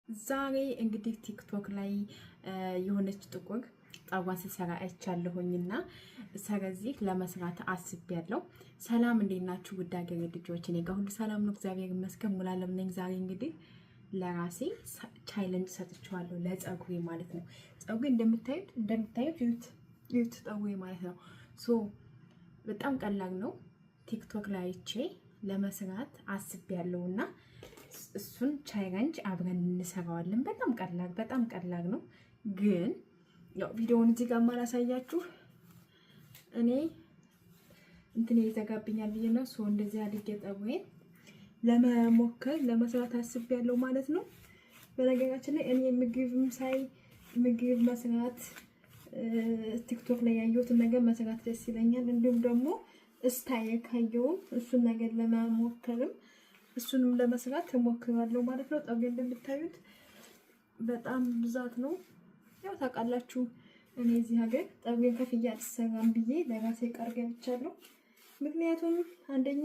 ዛሬ እንግዲህ ቲክቶክ ላይ የሆነች ጥቁር ፀጉሯን ስትሰራ አይቻለሁኝና ስለዚህ ለመስራት አስቤያለሁ። ሰላም እንዴት ናችሁ? ውድ ሀገሬ ልጆች፣ እኔ ጋር ሁሉ ሰላም ነው፣ እግዚአብሔር ይመስገን። ሙላለም ነኝ። ዛሬ እንግዲህ ለራሴ challenge ሰጥቼዋለሁ፣ ለፀጉሬ ማለት ነው። ፀጉሬ እንደምታዩት እዩት እዩት፣ ፀጉሬ ማለት ነው። So በጣም ቀላል ነው። ቲክቶክ ላይ አይቼ ለመስራት አስቤያለሁና እሱን challenge አብረን እንሰራዋለን። በጣም ቀላል በጣም ቀላል ነው። ግን ያው ቪዲዮውን እዚህ ጋር ማላሳያችሁ እኔ እንትን ይዘጋብኛል ብዬ ነው። So እንደዚህ አድርጌ ፀጉሬን ለመሞከር ለመስራት አስቤያለሁ ማለት ነው። በነገራችን ላይ እኔ ምግብም ሳይ ምግብ መስራት ቲክቶክ ላይ ያየሁትን ነገር መስራት ደስ ይለኛል። እንዲሁም ደግሞ style ካየውም እሱን ነገር ለመሞከርም እሱንም ለመስራት እሞክራለሁ ማለት ነው። ፀጉሬ እንደምታዩት በጣም ብዛት ነው። ያው ታውቃላችሁ እኔ እዚህ ሀገር ፀጉሬን ከፍዬ አልሰራም ብዬ ለራሴ ቃል ገብቻለሁ። ምክንያቱም አንደኛ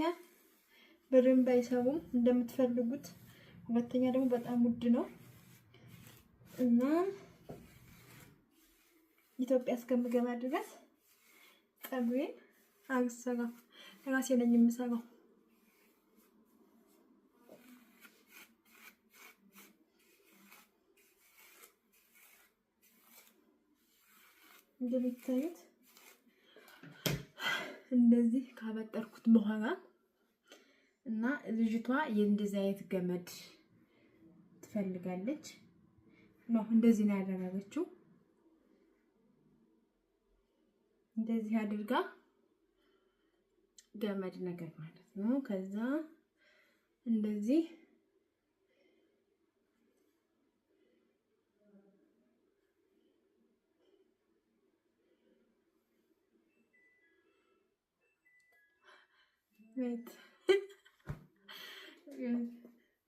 በደንብ አይሰሩም እንደምትፈልጉት፣ ሁለተኛ ደግሞ በጣም ውድ ነው እና ኢትዮጵያ እስከምገባ ድረስ ፀጉሬን አልሰራም፣ ራሴ ነኝ የምሰራው። እንደሚታዩት እንደዚህ ካበጠርኩት በኋላ እና ልጅቷ የእንደዚህ አይነት ገመድ ትፈልጋለች ነው። እንደዚህ ነው ያደረገችው። እንደዚህ አድርጋ ገመድ ነገር ማለት ነው። ከዛ እንደዚህ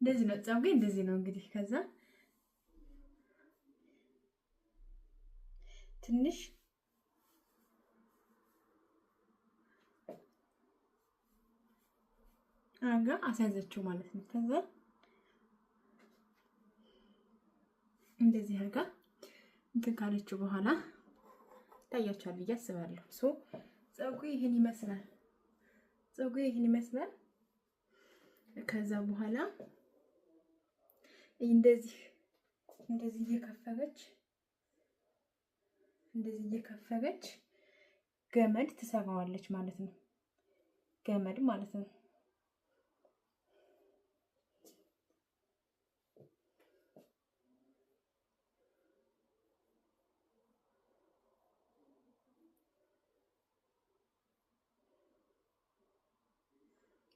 እንደዚህ ነው ፀጉሬ፣ እንደዚህ ነው እንግዲህ። ከዛ ትንሽ አርጋ አስያዘችው ማለት ነው። ከዛ እንደዚህ አርጋ እንትን ካለችው በኋላ ይታያችኋል ብዬ አስባለሁ። So ፀጉሬ ይህን ይመስላል። ፀጉሬ ይህን ይመስላል። ከዛ በኋላ እንደዚህ እንደዚህ እየከፈለች እንደዚህ እየከፈለች ገመድ ትሰራዋለች ማለት ነው። ገመድ ማለት ነው።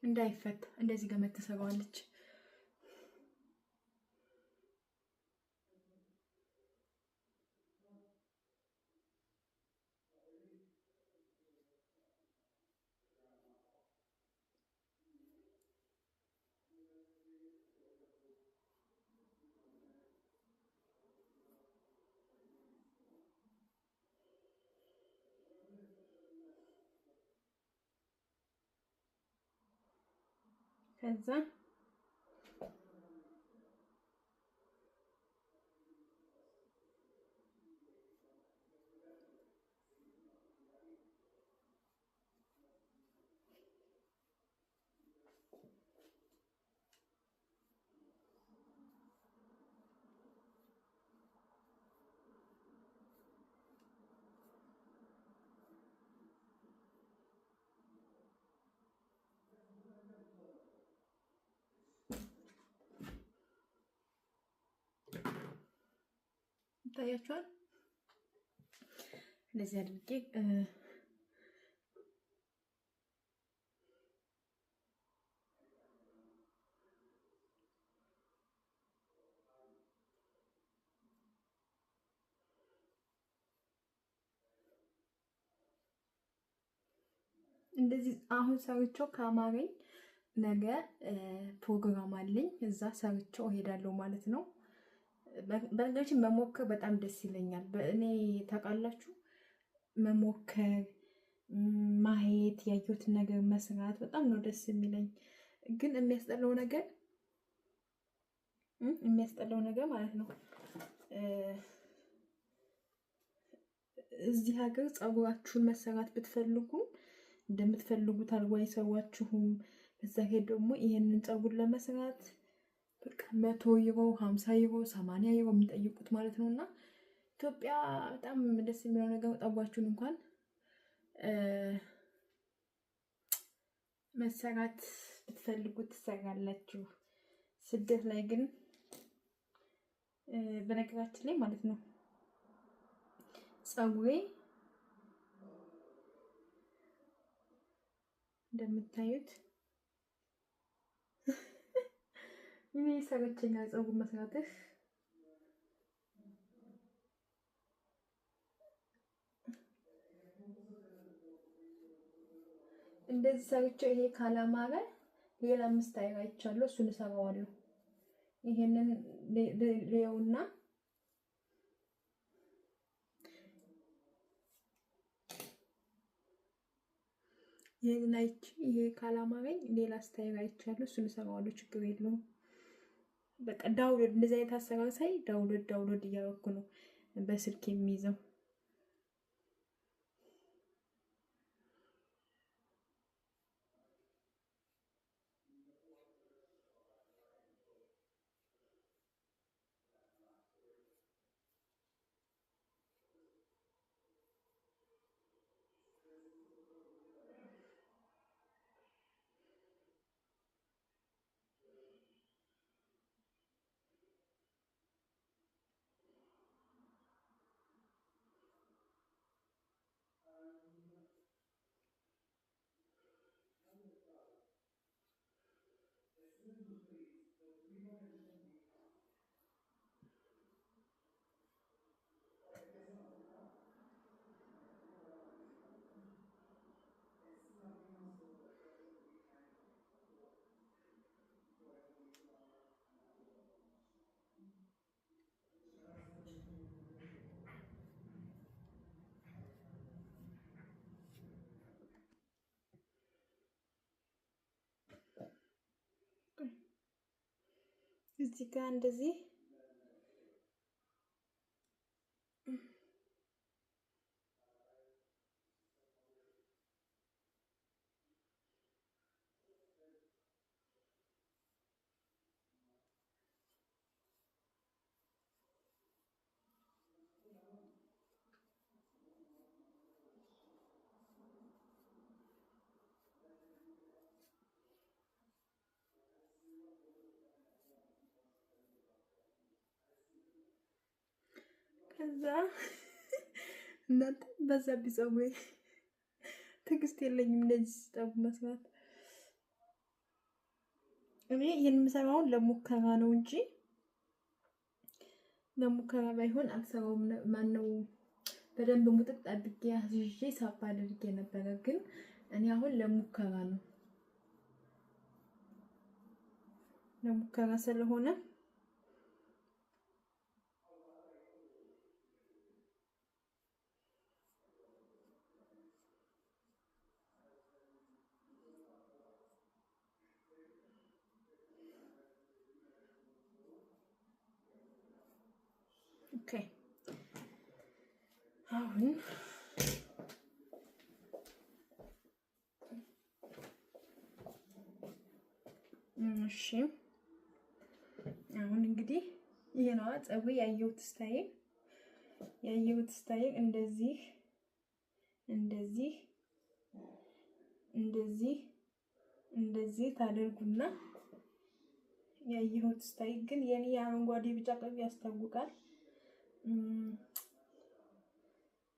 እንዳይፈታ እንደዚህ ገመድ ትሰራዋለች። ከዛ ይታያችኋል። እንደዚህ አድርጌ እንደዚህ አሁን ሰርቼው ካማረኝ ነገ ፕሮግራም አለኝ፣ እዛ ሰርቼው እሄዳለሁ ማለት ነው። በነገራችን መሞከር በጣም ደስ ይለኛል። እኔ ታውቃላችሁ መሞከር፣ ማየት፣ ያየሁትን ነገር መስራት በጣም ነው ደስ የሚለኝ። ግን የሚያስጠላው ነገር የሚያስጠላው ነገር ማለት ነው። እዚህ ሀገር ፀጉራችሁን መሰራት ብትፈልጉ እንደምትፈልጉት አድርጎ አይሰሯችሁም። በዛ ላይ ደግሞ ይሄንን ፀጉር ለመስራት በቃ 100 ዩሮ፣ 50 ዩሮ፣ 80 ዩሮ የሚጠይቁት ማለት ነውና ኢትዮጵያ በጣም ደስ የሚለው ነገር ፀጉራችሁን እንኳን መሰራት ብትፈልጉ ትሰራላችሁ። ስደት ላይ ግን በነገራችን ላይ ማለት ነው ፀጉሬ እንደምታዩት እኔ ሰለቸኛል ፀጉር መስራትህ። እንደዚህ ሰርቼው ይሄ ካላማረ ሌላ style አይቻለሁ፣ እሱን እሰራዋለሁ። ይሄንን ሌውና ይሄንን አይቼ ይሄ ካላማረኝ ሌላ style አይቻለሁ፣ እሱን እሰራዋለሁ። ችግር የለውም። በቃ download እንደዚህ አይነት አሰራር ሳይ download እያደረኩ ነው በስልክ የሚይዘው። እዚህ ጋር እንደዚህ ከዛ እናንተ በዛብኝ ፀጉሬ ትዕግስት የለኝም እንደዚህ ፀጉር መስራት። እኔ ይሄን የምሰራውን ለሙከራ ነው እንጂ ለሙከራ ባይሆን አልሰራውም። ማነው በደንብ ሙጥጥ አድርጌ አስይዤ ሳባ አድርጌ ነበረ፣ ግን እኔ አሁን ለሙከራ ነው። ለሙከራ ስለሆነ okay አሁን እሺ አሁን እንግዲህ ይሄ ነው ፀጉሬ። ያየሁት style እንደዚህ እንደዚህ እንደዚህ እንደዚህ ታደርጉና ያየሁት style ግን የኔ አረንጓዴ ቢጫ ቀይ ያስታውቃል።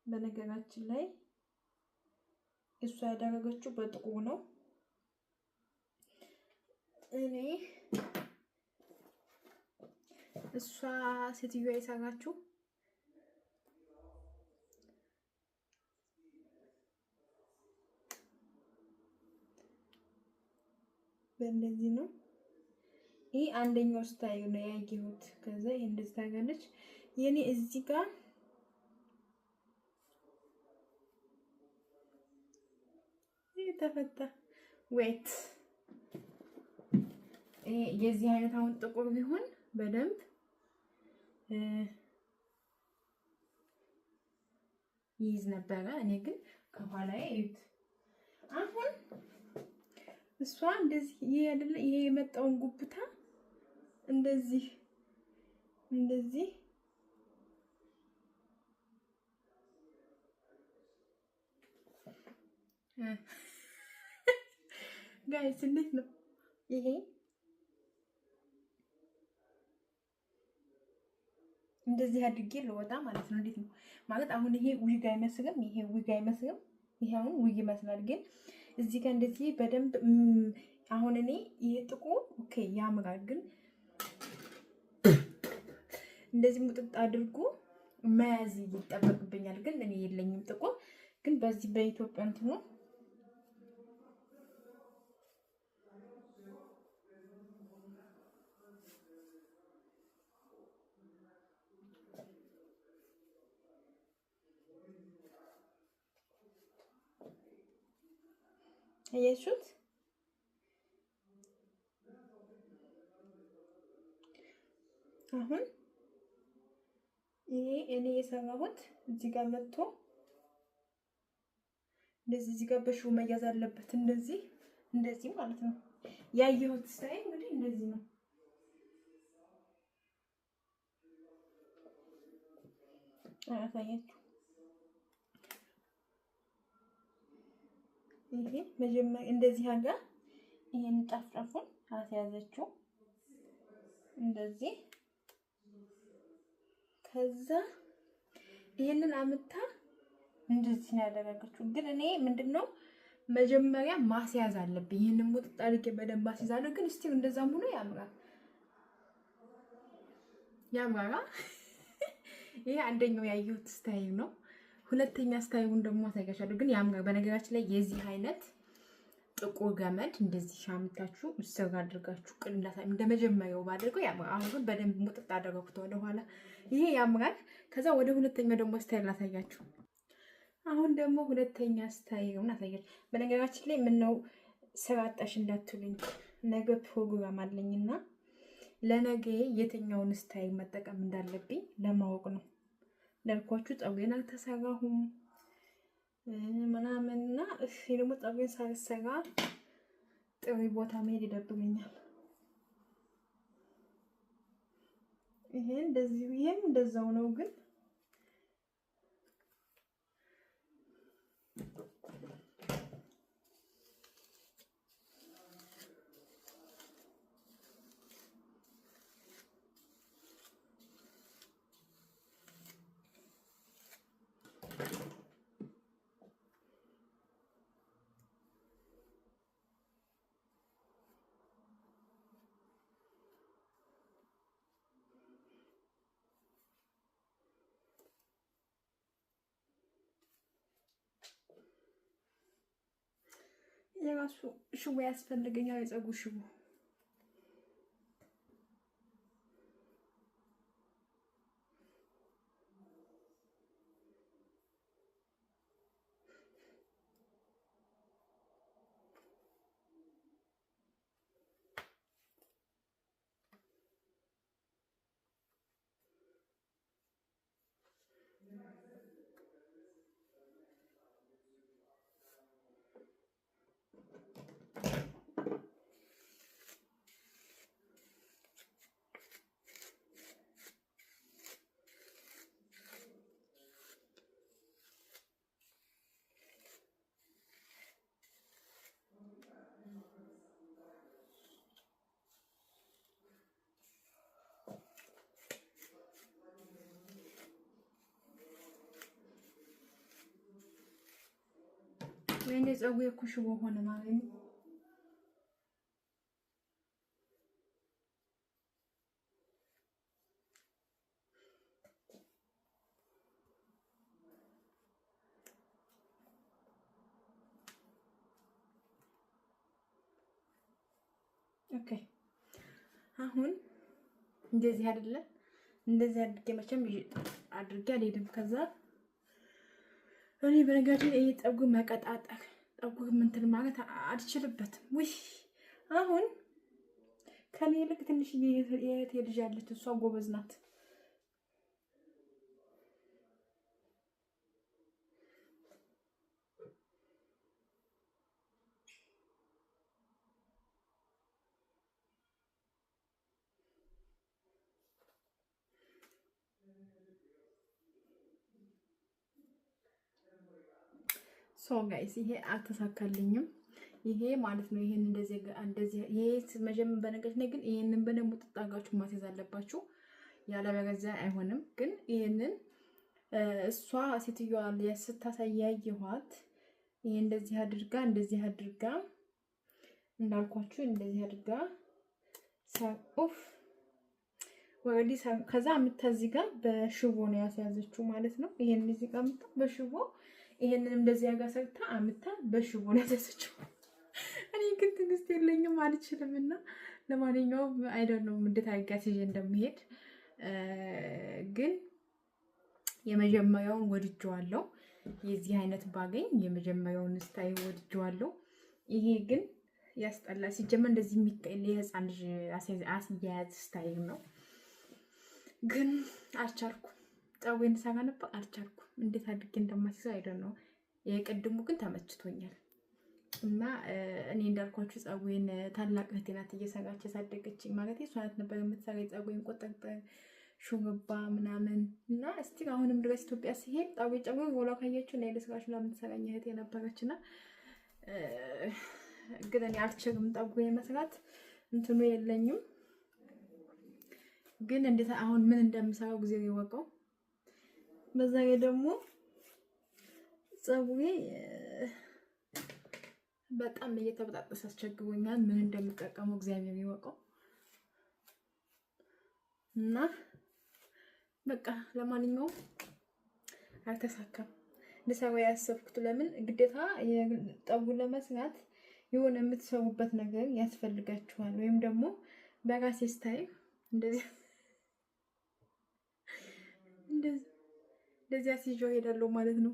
በነገራችን ላይ እሷ ያደረገችው በጥቁር ነው። እኔ እሷ ሴትዮዋ የሰራችው በእንደዚህ ነው። ይህ አንደኛው style ነው ያየሁት። ከዛ ይሄ እንደዚህ ታደርጋለች። የኔ እዚህ ጋር ተፈታ። wait የዚህ አይነት አሁን ጥቁር ቢሆን በደንብ ይይዝ ነበረ። እኔ ግን ከኋላዬ እዩት። አሁን እሷ እንደዚህ ይሄ አይደለ ይሄ የመጣውን ጉብታ እንደዚህ እንደዚህ guys እንዴት ነው ይሄ? እንደዚህ አድርጌ ልወጣ ማለት ነው። እንዴት ነው ማለት አሁን ይሄ ዊግ አይመስልም? ይሄ ዊግ አይመስልም? ይሄ አሁን ዊግ ይመስላል፣ ግን እዚህ ጋር እንደዚህ በደንብ አሁን እኔ ይሄ ጥቁር okay ያምራል፣ ግን እንደዚህ ሙጥጥ አድርጎ መያዝ ይጠበቅብኛል። ግን እኔ የለኝም ጥቁር፣ ግን በዚህ በኢትዮጵያ እንትኑ አያችሁት? አሁን ይሄ እኔ የሰራሁት እዚህ ጋር መጥቶ እንደዚህ እዚህ ጋር በሽቦ መያዝ አለበት። እንደዚህ እንደዚህ ማለት ነው። ያየሁት style እንግዲህ እንደዚህ ነው። አሳያችሁ። ይሄ መጀመሪያ እንደዚህ አድርጋ ይሄን ጫፍጫፉን አስያዘችው እንደዚህ። ከዛ ይሄንን አምታ እንደዚህ ነው ያደረገችው። ግን እኔ ምንድነው መጀመሪያ ማስያዝ አለብኝ። ይሄንን ሙጥጥ አድርጌ በደንብ አስይዛለሁ። ግን እስቲ እንደዛም ሆኖ ያምራል፣ ያምራል። ይሄ አንደኛው ያየሁት style ነው። ሁለተኛ style ኡን ደግሞ አሳያችኋለሁ። ግን ያምራል። በነገራችን ላይ የዚህ አይነት ጥቁር ገመድ እንደዚህ ሻምታችሁ ምስር አድርጋችሁ ቅንዳታ እንደመጀመሪያው ባደርገው ያምራል። አሁን ግን በደንብ ሙጥጥ አደረኩት ወደኋላ። ይሄ ያምራል። ከዛ ወደ ሁለተኛው ደግሞ style ላሳያችሁ። አሁን ደግሞ ሁለተኛ style ኡን አሳያችሁ። በነገራችን ላይ ምነው ስራ አጣሽ እንዳትሉኝ፣ ነገ ፕሮግራም አለኝና ለነገ የትኛውን style መጠቀም እንዳለብኝ ለማወቅ ነው። እንዳልኳችሁ ፀጉሬን አልተሰራሁም ምናምን እና እሺ፣ ደግሞ ፀጉሬን ሳልሰራ ጥሪ ቦታ መሄድ ይደብረኛል። ይሄ እንደዚህ ይሄም እንደዛው ነው ግን የራሱ ሽቦ ያስፈልገኛል። የፀጉር ሽቦ ወይኔ ፀጉሬ እኮ ሽቦ ሆነ ማለት ነው። okay አሁን እንደዚህ አይደለ? እንደዚህ አድርጌ መቼም አድርጌ አልሄድም። ከዛ እኔ በነገራችን ይሄ ፀጉር መቀጣጠር ፀጉር ምንትን ማለት አልችልበትም። ውይ አሁን ከኔ ይልቅ ትንሽዬ የእህቴ ልጅ ያለች እሷ ጎበዝ ናት። So guys፣ ይሄ አልተሳካልኝም። ይሄ ማለት ነው። ይሄን እንደዚህ እንደዚህ፣ ይሄ መጀመር በነገር ላይ ግን ይሄንን በደንብ ጥጥ አድርጋችሁ ማስያዝ አለባችሁ። ያለበለዚያ አይሆንም። ግን ይሄንን እሷ ሴትዮዋ ስታሳይ ያየኋት ይሄ እንደዚህ አድርጋ እንዳልኳችሁ እንደዚህ አድርጋ ኡፍ ወዲ ከዛ አምጥታ እዚህ ጋር በሽቦ ነው ያስያዘችው ማለት ነው። ይሄን እዚህ ጋር አምጥታ በሽቦ፣ ይሄንን እንደዚህ ጋር ሰርታ አምጥታ በሽቦ ነው ያስያዘችው። እኔ ግን ትዕግስት የለኝም፣ አልችልም። እና ለማንኛውም I don't know እንዴት አድርጌ አስይዤ እንደምሄድ፣ ግን የመጀመሪያውን ወድጄዋለሁ። የዚህ አይነት ባገኝ የመጀመሪያውን style ወድጄዋለሁ። ይሄ ግን ያስጠላል። ሲጀመር እንደዚህ የህፃን ልጅ አስያያዝ style ነው። ግን አልቻልኩም። ፀጉሬን ሰራ ነበር፣ አልቻልኩም። እንዴት አድርጌ እንደማስይዘው I don't know። የቅድሙ ግን ተመችቶኛል። እና እኔ እንዳልኳችሁ ፀጉሬን ታላቅ እህቴ ናት እየሰራች ያሳደገችኝ፣ ማለት እሷ ናት ነበር የምትሰራ የፀጉሬን ቁጥርጥር፣ ሹርባ ምናምን። እና እስቲ አሁንም ድረስ ኢትዮጵያ ሲሄድ ፀጉሬ ፀጉሬ ወላ ካያችሁ እና ለስራሽ ምናምን የምትሰራኝ እህቴ ነበረች። እና ግን እኔ አልችልም፣ ፀጉሬን መስራት እንትኑ የለኝም። ግን እንዴት አሁን ምን እንደምሰራው ጊዜ ይወቀው። በዛ ላይ ደግሞ ፀጉሬ በጣም እየተበጣጠሰ አስቸግሮኛል። ምን እንደምጠቀመው እግዚአብሔር ይወቀው። እና በቃ ለማንኛውም አልተሳካም። ልሰራው ያሰብኩት ለምን ግዴታ ጠጉር ለመስራት የሆነ የምትሰሩበት ነገር ያስፈልጋችኋል። ወይም ደግሞ በራሴ style እንደዚህ እንደዚህ አስይዤው እሄዳለሁ ማለት ነው።